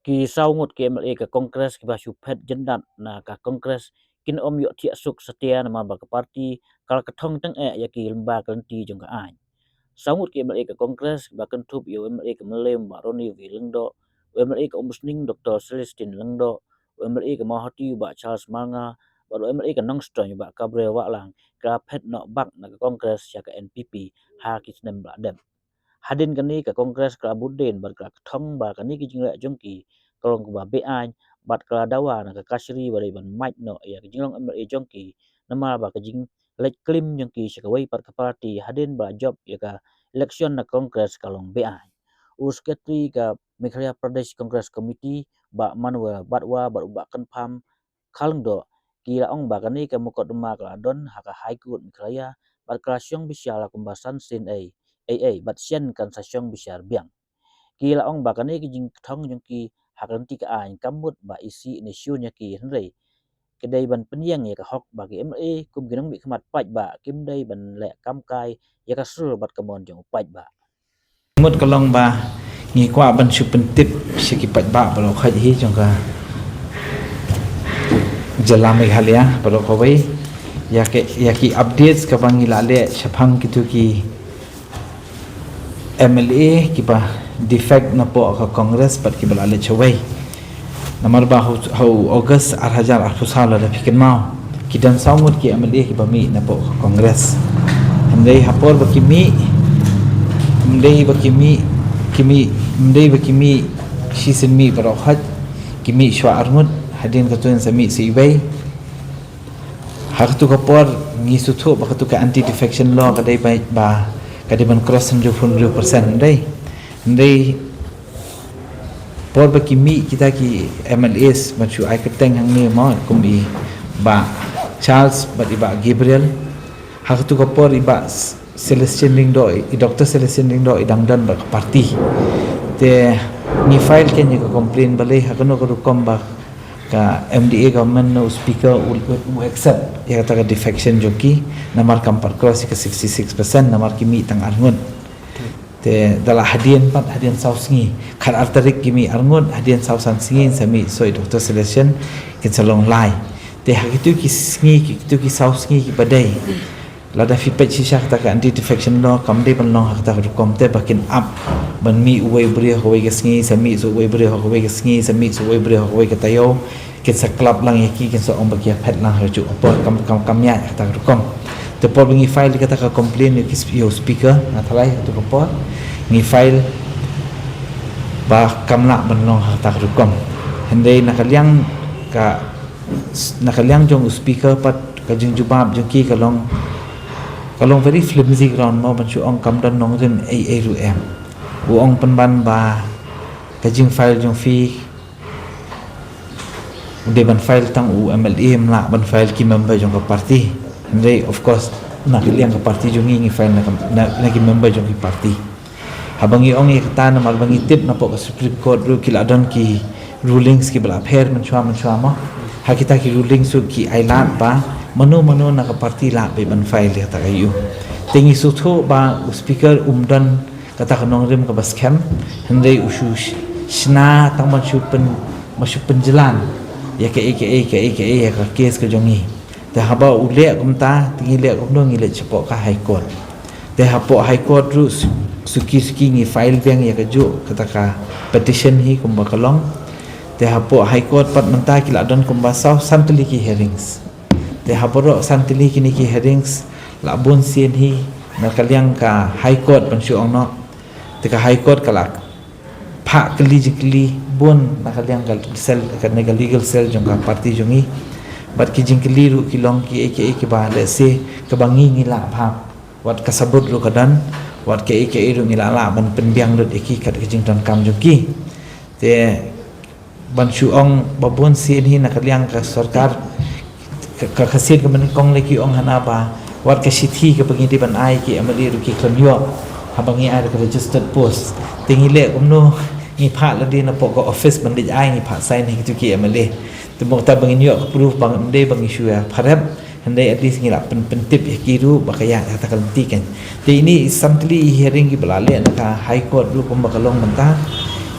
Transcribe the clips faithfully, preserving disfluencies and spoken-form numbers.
Ki saw ngut ki M L A ka Congress kiba shu phet jyndat na ka Congress kin ym ïoh thiah suk satia namar ba ka party ka la kthong teng eh ïa ki lyngba ka lynti jong ka aiñ. Saw ngut ki M L A ka Congress kiba kynthup ïa u M L A ka Mylliem Bah Ronnie V Lyngdoh, u M L A ka Umsning Doctor Celestine Lyngdoh, u M L A ka Mawhati Bah Charles Marngar, bad u M L A ka Nongstoiñ Bah Gabriel Wahlang, ka la phet noh bak na ka Congress sha ka N P P ha ki snem ba la dep. Hadien kane ka Congress ka la bud dien bad ka la kthong ba kane ki jingleh jong ki ka long kaba beaiñ, bad ka la dawa na ka kashari ba dei ban mait noh ïa ka jinglong M L A jong ki namar ba ka jingleit klim jong ki sha kawei pat ka party hadien ba la jop ïa ka election na Congress ka long beaiñ. U Secretary ka Meghalaya Pradesh Congress Committee Bah Manuel Badwa bad u Bah Kynpham Kharlyngdoh ki la ong ba kane ka mukotduma ka la don ha ka High Court Meghalaya bad ka la shong bishar la kumba san sien ei ei ei bad shen kan sa shong bishar biang. Ki la ong ba kane ka jingkthong jong ki ha ka lynti ka aiñ kam mut ba isih ne shun ïa ki, hynrei ka dei ban pynïeng ïa ka hok ba ki M L A kum ki nongmihkhmat paidbah kim dei ban leh kam kai ïa ka sur bad ka mon jong u paidbah. Mut ka long ba ngi kwah ban shu pyntip sha ki paidbah baroh khoit hi jong ka jylla Meghalaya baroh kawei ïa ki, ïa ki updates kaba ngi la leh shaphang kito ki M L A kiba defect napoh ka Congress bad kiba la leit shawei. Namar ba ha u, ha u August ar hajar arphew saw lada phi kynmaw, ki don saw ngut ki M L A kiba mih napoh ka Congress. Hynrei ha por ba ki mih, hynrei ba ki mih, ki mih, hynrei ba ki mih shisien mih baroh khoit, ki mih shuwa arngut, hadien katto sa mih sa iwei. Ha katu ka por ngi sngewthuh ba katu ka anti defection law ka dei ba, ba ka dei ban cross hynriew phew hynriew percent, hynrei, hynrei por ba ki mih kita ki M L As ban shu ai kyrteng hangne mo, kum i Bah Charles bad i Bah Gabriel. Ha katu ka por i Bah Celestine Lyngdoh, i Doctor Celestine Lyngdoh i dang don bad ka party. Te ngi file kane ka complaint balei, ha kano ka rukom ba ka M D A government ne u speaker u, u, u accept ïa kata ka defection jong ki, namar kam pat cross ïa ka sixty-six percent, namar ki mih tang arngut. Te da la hadien pat, hadien saw sngi, khatar tarik ki mih arngut, hadien saw san sngi sa mih soh i Doctor Celestine, kin sa long lai. Te ha kitu ki sngi, kitu ki saw sngi kiba dei, lada phi peit shisha kata ka anti defection law kam dei ban long ha kata ka rukom, te ba kin ap ban mih uwei u briew ha kawei ka sngi, sa mih soh uwei u briew ha kawei ka sngi, sa mih soh uwei u briew ha kawei ka taïew, kin sa klap lang ïa ki, kin sa ong ba ki ïa phet lang ha kajuh ka por, kam, kam, kam ïaid ha kata ka rukom. Te por ba ngi file ïa kata ka complaint ïa ki sp-, ïa u speaker, nga tharai ha katu ka por ngi file ba kam lah ban long ha kata ka rukom. Hynrei na ka liang ka, na ka liang jong u speaker pat, ka jingjubab jong ki ka long, ka long very flimsy ground mo, ban shu ong kam don nongrim ei ei ruh em. U ong pynban ba ka jingfile jong phi u dei ban file tang u M L A, ym lah ban file ki member jong ka party. Hynrei of course na ka liang ka party jong ngi, ngi file na ka, na, na ki member jong ki party. Haba ngi ong ïa kata namar ba ngi tip napoh ka Supreme Court ruh ki la don ki rulings kiba la pher mynshuwa mynshuwa mo. Ha kita ki rulings ruh ki ailad ba mano mano na ka party lah beit ban file ïa kata ka ïa u. Te ngi sngewthuh ba u speaker um don kata ka nongrim kaba skhem, hynrei u shu sh-, shna tang ban shu pyn, ban shu pynjlan ïa kaei kaei kaei kaei ïa ka case ka jong ngi. Te haba u leh kumta, te ngi leh kumno, ngi leit shapoh ka High Court. Te hapoh High Court ruh su-, suki suki ngi file biang ïa kajuh kata ka petition hi kumba ka long. Te hapoh High Court pat mynta ki la don kumba saw san tylli ki hearings. Te ha baroh san tylli kine ki hearings la bun sien hi na ka liang ka High Court ban shu ong noh. Te ka High Court ka la phah kylli jingkylli bun na ka liang ka cell, ka, na ka legal cell jong ka party jong ngi. Bad ki jingkylli ruh ki long kiei kiei kiba lehse kaba ngi ngi lah phah. Wat ka sabut ruh ka don, wat kiei kiei ruh ngi lah lah ban pynbiang lut ïa ki kat ka jingdonkam jong ki. Te ban shu ong ba bun sien hi na ka liang ka sorkar, ka, ka, ka sien kaba nyngkong lei ki ong hana ba wat ka shithi kaba ngi dei ban ai ki M L A ruh ki khlem ïoh. Haba ngi ai da ka registered post, te ngi leh kumno, ngi phah lade napoh ka office ban leit ai, ngi phah sign ha kitu ki M L A. Te mo kata ba ngin ïoh ka proof ba ngim dei ba ngi shu ïa pharep. Hynrei at least ngi lah pyn, pyntip ïa ki ruh ba ka ïaid ha kata ka lynti kan. Te ine i san tylli i hearing kiba la leh na ka High Court ruh kumba ka long mynta,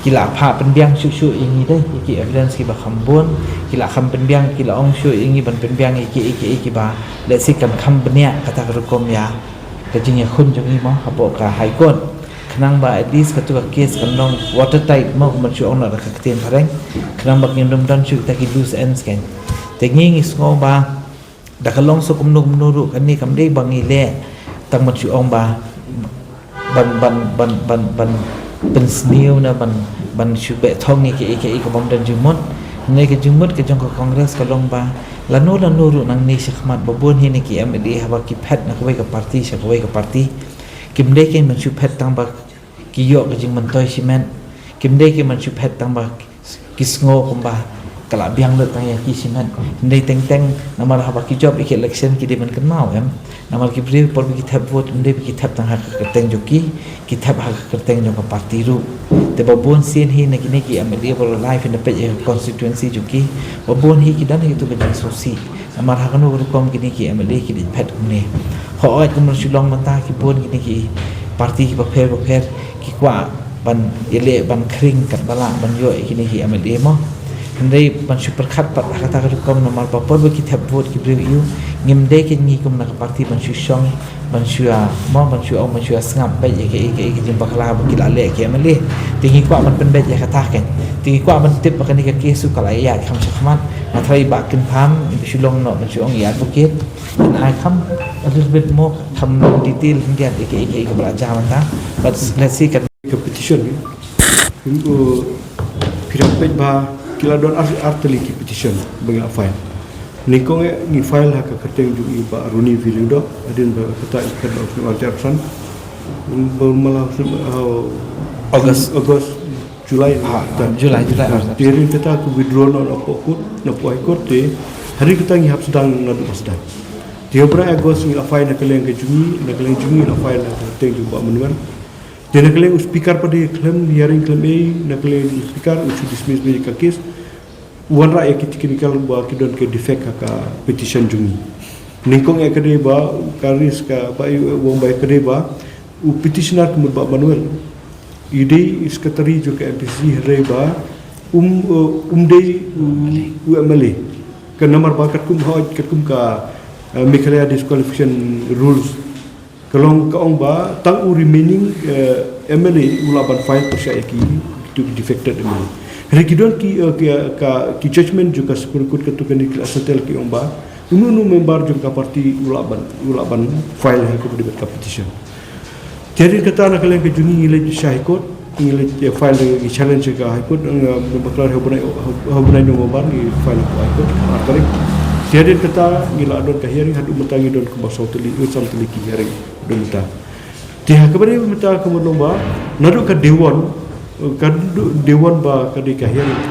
ki la phah pynbiang shuh shuh ïa ngi de, ïa ki evidence kiba kham bun, ki la kham pynbiang, ki la ong shuh ïa ngi ban pynbiang ïa ki, ïa ki, ïa kiba, let's say, kan kham bniah kata ka rukom ïa ka jingïakhun jong ngi mo hapoh ka High Court. Khnang ba at least katu ka case kan long watertight mo, kumba shu ong na ka ktien phareng. Khnang ba ngim don shuh kita ki loose ends kan. Te ngi ngi sngew ba da ka long shuh kumno kumno ruh kane kam dei ba ngi leh tang ban shu ong ba ban ban ban ban ban pynsniew na ban ban shu beh thong ïa ka, ïa ka, ïa ka bym don jingmut. Hynrei ka jingmut ka jong ka Congress ka long ba lano lano ruh nangne shakhmat ba bun hi na ki M L A haba ki phet na kawei ka party sha kawei ka party, kim dei kein ban shu phet tang ba ki ïoh ka jingmyntoi shimet, kim dei kein ban shu phet tang ba ki sngew kumba ka la biang lut tang ïa ki shimet. Hynrei teng teng namar haba ki jop ïa ki election ki dei ban kynmaw, em. Namar ki briew por ba ki thep vote, ym dei ba ki thep tang ha ka kyrteng jong ki, ki thep ha ka kyrteng jong ka party ruh. Te ba bun sien hi na kine ki M L A baroh lai phin da peit ïa ka constituency jong ki, ba bun hi ki don ha kito ka jingsngewsih. Namar ha kano ka rukom kine ki M L A ki dei phet kumne. Hooid, kumno shu long mynta ki bun kine ki party kiba pher ba pher ki kwah ban ïaleh ban khring katba lah ban ïoh ïa kine ki M L A mo. Hynrei ban shu pyrkhat pat ha kata ka rukom namar ba por ba ki thep vote ki briew ïa u, ngim dei kein ngi kum na ka party ban shu shong, ban shu ïa mo, ban shu ong, ban shu ïa sngap beit ïa ka, ïa ka, ïa ka jingbakla ba ki la leh ki M L A. Te ngi kwah ban pynbeit ïa kata kein. Te ngi kwah ban tip ba kane ka case u ka la ïaid kham shakhmat. Nga tharai ba kynpham, shu long noh ban shu ong ïa advocate. Can I come a little bit more, come in detail, hynrei ïa ka, ïa ka, ïa ka ba la jia mynta. But let's see, kan ka petition ni. Phi, uh, phi dang peit ba ki la don ar, ar tylli ki petition ba ngi la file. Nyngkong eh ngi file ha ka kyrteng jong i Bah Ronnie V Lyngdoh, hadien ba kata i phet la u snem ar hajar arphew san. Ba mala u snem, uh, August. August, July. Ha, ta. July, July, ha, August. Te hadien kata ka withdraw noh napoh court, napoh High Court te. Hadien kata ngi hap sdang naduh ba sdang. Te ha u bnai August ngi la file na ka liang ka jong ngi, na ka liang jong ngi la file na ka kyrteng jong Bah Manuel. Te na ka liang u speaker pat de khlem hearing khlem ei, na ka liang u speaker u shu dismiss beit ka case. U wanrah ïa ki technical ba ki don ka defect ha ka petition jong ngi. Nyngkong eh ka dei ba ka raise ka ba i, u ong ba ka dei ba u petitioner ka mut Bah Manuel i dei i secretary jong ka M P C C, hynrei ba um, uh, um dei u, u M L A. Ka namar ba katkum ha, katkum ka, uh, Meghalaya Disqualification Rules ka long, ka ong ba tang u remaining, eh, M L A u lah ban file pyrshah ïa ki, ki defected M L A. Hynrei ki don ki, eh, ki, ka, ki judgment jong ka Supreme Court katu kane ki la settle, ki ong ba uno uno member jong ka party u lah ban, u lah ban file ha kaba ïadei bad ka petition. Te hadien kata na ka liang ka jong ngi ngi leit sha High Court, ngi leit, eh, file ngi challenge ka High Court, eh, ba khlaiñ ha u bnai, ha u bnai November ngi file ha High Court, ar tarik. Te hadien kata ngi la don ka hearing, haduh mynta ngi don kumba saw tylli, eh, san tylli ki hearing haduh mynta. Te ha kaba dei mynta ka mut long ba naduh ka day one, eh, ka du-, day one ba ka dei ka hearing,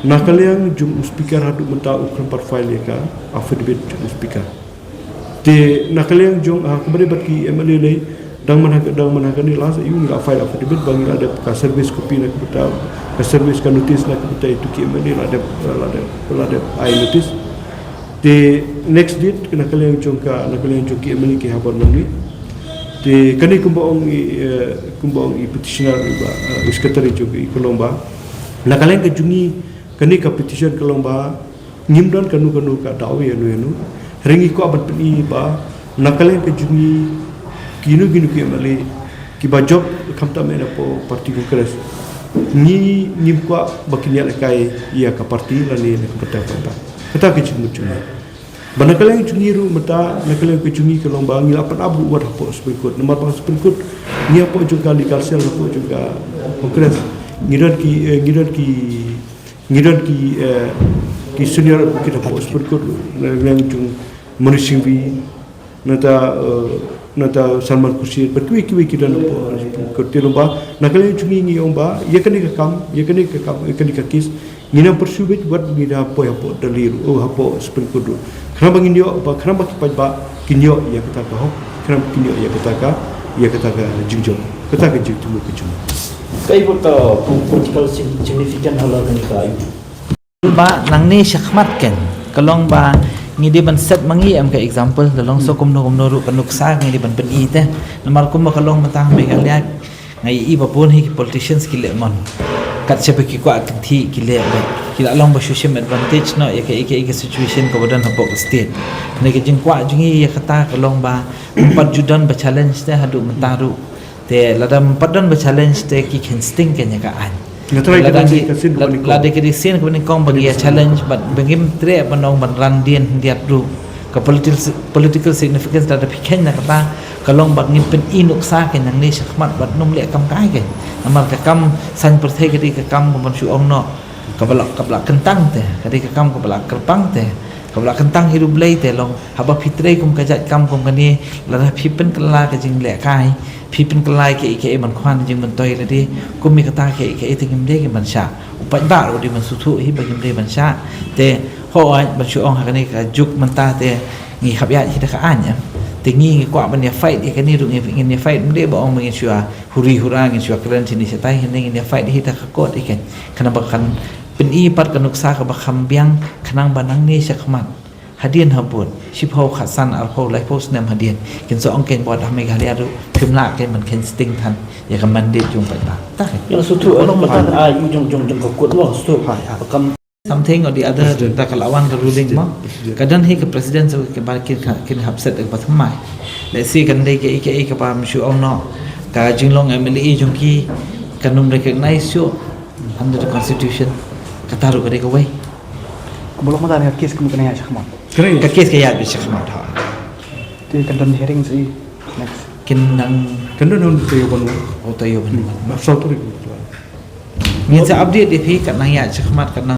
na ka liang jong u speaker haduh mynta u khlem pat file ïa ka affidavit jong u speaker. Te na ka liang jong, ha kaba dei bad ki M L A lei, dang man ha, dang man ha kane last ïa u ngi la file affidavit ba ngi la dep ka service copy na ka bynta, ka service ka notice na ka bynta ïa ki M L A la dep, la dep, la dep ai notice. Te next date na ka liang jong ka, na ka liang jong ki M L A ki hap ban mane. Te kane kumba ong i, eh, kumba ong i petitioner ba, eh, i secretary jong i ka long ba na ka liang ka jong ngi kane ka petition ka long ba ngim don kano kano ka daw ïano ïano. Hynrei ngi kwah ban pyni ba na ka liang ka jong ngi kino kino ki M L A kiba jop khamtam eh napoh party Congress, ngi ngim kwah ba kin ïalehkai ïa ka party lane na ka bynta ka party. Kata ka jingmut jong ngi. Ba na ka liang jong ngi ruh mynta, na ka liang ka jong ngi ka long ba ngi la pynap ruh wat hapoh Supreme Court. Namar ba Supreme Court ngi hapoh jong ka legal cell hapoh jong ka Congress ngi don ki, eh, ngi don ki ngi don ki, eh, ki senior advocate hapoh Supreme Court, na ka liang jong Manish Singhvi, nangta, eh, nangta Salman Khurshid, bad kiwei kiwei ki don hapoh Supreme Court. Te long ba na ka liang jong ngi ngi ong ba ïa kane ka kam, ïa kane ka kam, ïa kane ka case ngi nang pursue beit wat ngi da poi hapoh Delhi ruh, oh, hapoh Supreme Court ruh. Khnang ba ngin ïoh ba, khnang ba ki paidbah kin ïoh ïa kata ka hok, khnang ba kin ïoh ïa kata ka, ïa kata ka jingjop, kata ka jingthmu ka jong ngi. Kaei pat ka political sig-, significance ha la kane ka issue? Ba nangne shakhmat kan ka long ba ngi dei ban set ma ngi em ka example, la long shuh kumno kumno ruh ka nuksa ngi dei ban pyni te. Namar kumba ka long mynta ha Meghalaya nga ïohi ba bun hi ki politicians ki leh mon. Kat shaba ki kwah kynthih ki leh bad ki la long ba shu shim advantage noh ïa ka, ïa ka, ïa ka situation kaba don hapoh ka state. Ne ka jingkwah jong ngi ïa kata ka long ba ym pat ju don ba challenge te haduh mynta ruh. Te lada ym pat don ba challenge te ki khein sting kein ïa ka aiñ. Nga try lada ka ki, ka sien ka lada, lada ka dei sien kaba nyngkong ba ki ïa challenge bad ba ngim treh ban ong ban ran dien hyndiat ruh. Ka political, political significance lada phi khein na kata ka long ba ngin pyni nuksa kein nangne shakhmat bad nym leh kam kai kein. Namar ka kam saiñ pyrthei ka dei ka kam kaban shu ong noh kaba la, kaba la kyntang te, ka dei ka kam kaba la kyrpang te, kaba la kyntang hi ruh Blei te long. Haba phi trei kum ka jait kam kum kane, lada phi pynkylla ka jinglehkai, phi pynkylla ka, ka ban khwan jingmyntoi lade, kum ïa kata ka, ka te ngim dei ban shah. U paidbah ruh dei ban sngewthuh hi ba ngim dei ban shah. Te hooid ban shu ong ha kane ka juk mynta te ngi hap ïaid hi da ka aiñ. Te ngi, ngi kwah ban ïa fight ïa kane ruh ngi, ngin ïa fight, ym dei ba ong ba ngin shu ïa huri hura, ngin shu ïa kren shane shatai, hynrei ngin ïa fight hi da ka court ïa kein. Khnang ba kan pyni pat ka nuksa kaba kham biang, khnang ba nangne shakhmat, hadien habud shiphew, khatsan, arphew, laiphew snem hadien, kin sa ong kein ba wat ha Meghalaya ruh phim lah kein ban khein sting than ïa ka mandate jong u paidbah. Ta kein. Ïa, sngewthuh, ïa, long mynta ai jong, jong, jong ka court mo, sngewthuh. Ha, ha. Ba kam something or the other, da ka la wan ka ruling mo. Ka don hi ka precedent, so ka ba kin, kin hap set ka ba thymmai. Let's see, kan dei ka, ka, ka ba ym shu ong noh ka jinglong M L A jong ki, kan ym recognize shuh under the constitution. Kata ruh ka dei kawei. Kumba long mynta ka case kumba ka nang ïaid shakhmat. Ka case ka ïaid beit shakhmat, ha. Te kan don hearing shi next. Kin nang, kan don, don taïew ban wan. Oh, taïew ban wan. Ba saw tarik. Ngin sa update ïa phi, kan nang ïaid shakhmat, kan nang